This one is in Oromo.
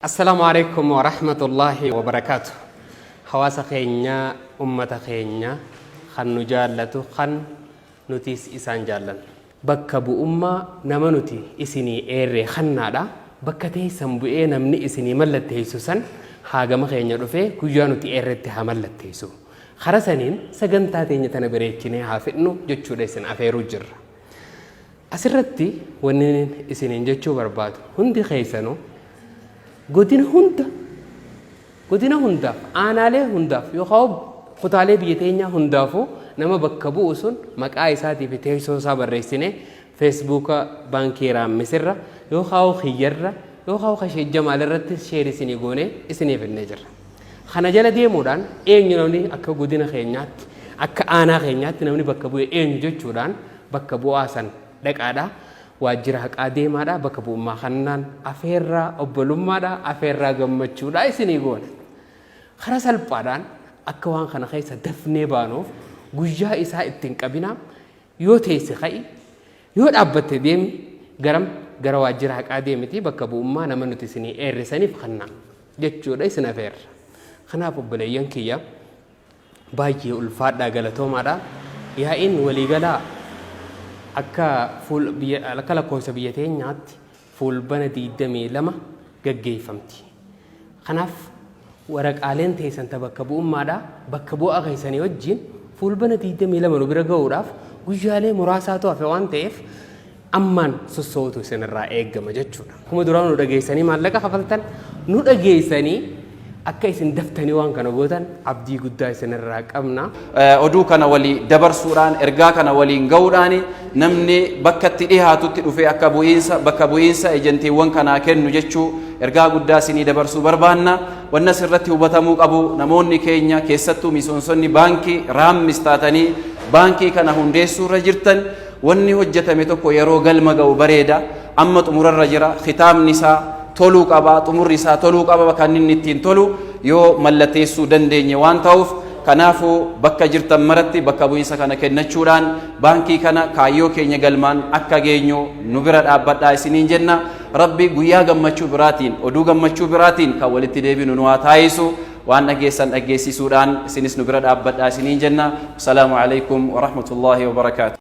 Assalaamu alaikum wa rahmatullahi wa barakaatu. Hawaasa keenya, ummata keenya kan nu jaallatu, kan nutis isaan jaallannu. Bakka bu'ummaa nama nuti isinii eerree kannaadha. Bakka teessan bu'ee namni isinii mallatteessu san haa gama keenya dhufee guyyaa nuti eerretti haa mallatteessu. Kara saniin sagantaa teenya tana bareechinee haa fidnu jechuudha isin afeeruu jirra. Asirratti wanni isiniin jechuu barbaadu, hundi keessanuu godina hunda, godina hundaaf, aanaalee hundaaf yookaan kutaalee biyya teenyaa hundaafuu nama bakka bu'u sun maqaa isaatii fi teessoo isaa barreessinee Feesbuuka baankii Raammisirra yookaan kiyyarra yookaan kashee Jamaal irratti share isinii goonee isinii finnee jirra. Kana jala deemuudhaan eenyu namni akka godina keenyaatti, akka aanaa keenyaatti namni bakka bu'e eenyu jechuudhaan bakka bu'aa san dhaqaadha. Waajjira haqaa deemaadha. Bakka bu'ummaa kannaan afeerraa obbolummaadha. Afeerraa gammachuudha isinii goona. Karaa salphaadhaan akka waan kana keessa dafnee baanuuf guyyaa isaa ittiin qabinaa. Yoo teesse ka'i, yoo dhaabbatte deemi, garam gara waajjira haqaa deemiti bakka bu'ummaa nama nuti isinii eerre saniif kannaa jechuudha isin afeerra. Kanaaf obboleeyyan kiyya, baay'ee ulfaadhaa, galatoomaadha. Yaa'iin waliigalaa akka fuul biyya akka lakkoofsa biyya teenyaatti Fuulbana 22 gaggeeffamti. Kanaaf waraqaaleen teessan ta bakka bu'ummaadha bakka bu'aa keessanii wajjin Fuulbana 22 nu bira ga'uudhaaf guyyaalee muraasaatu hafe waan ta'eef ammaan sossoo'utu isinirraa eeggama jechuudha. Akkuma duraa nu dhageessanii maallaqa kafaltan, nu dhageessanii akka isin daftanii waan kana gootan abdii guddaa isinirraa qabna. Oduu kana walii dabarsuudhaan, ergaa kana waliin ga'uudhaan, namni bakka itti dhihaatutti dhufee akka bu'iinsa bakka bu'iinsa ejentiiwwan kanaa kennu jechuu ergaa guddaa isinii dabarsuu barbaanna. Wanna asirratti hubatamuu qabu, namoonni keenya, keessattuu miseensonni baankii Raammis taatanii baankii kana hundeessuu irra jirtan, wanni hojjetame tokko yeroo galma ga'u bareeda. Amma xumurarra jira, kitaabni isaa toluu qaba, xumurri isaa toluu qaba. Kan inni ittiin tolu yoo mallatteessuu dandeenye waan ta'uuf, kanaafuu bakka jirtan maratti bakka bu'iinsa kana kennachuudhaan baankii kana kaayyoo keenya galmaan akka geenyu nu bira dhaabbadhaa isiniin jenna. Rabbi guyyaa gammachuu biraatiin, oduu gammachuu biraatiin kan walitti deebinu nu haa taasisu. Waan dhageessan dhageessisuudhaan isinis nu bira dhaabbadhaa isiniin jenna. Asalaamu alaikum warahmatullaahi wabarakaatu.